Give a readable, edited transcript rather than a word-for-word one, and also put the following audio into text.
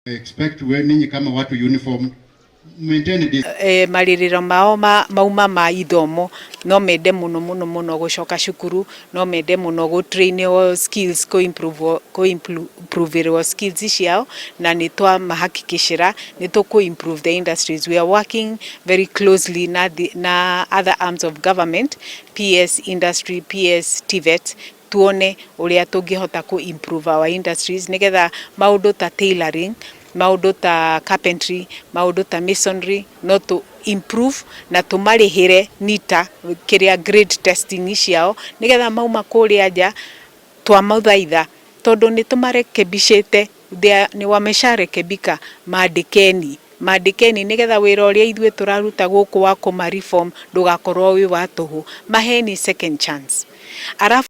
Expect we ninyi kama watu uniform maintain this. Marĩrĩro mao mauma ma ithomo, no mende mũno mũno mũno gũcoka cukuru, no mende mũno gũ train skills, kũ improve skills ciao, na nĩ twamahakikishĩra nĩ tũkũ improve the industries. We are working very closely na other arms of government, PS Industry, PS TVET, tuone ũrĩa tũngĩhota kũ improve our industries nĩgetha maũndũ ta tailoring, maũndũ ta carpentry, maũndũ ta masonry no tũ improve na tũmarĩhĩre NITA kĩrĩa grade testing ciao, nĩgetha mauma kũrĩa nja. Twamũthaitha, tondũ nĩ tũmarekebicĩte, nĩ wamesharekebika, mandĩkeni, mandĩkeni, nĩgetha wĩra ũrĩa ithuĩ tũraruta gũkũ wa kũma reform ndũgakorwo wĩ wa tũhũ. Maheni second chance. Arabu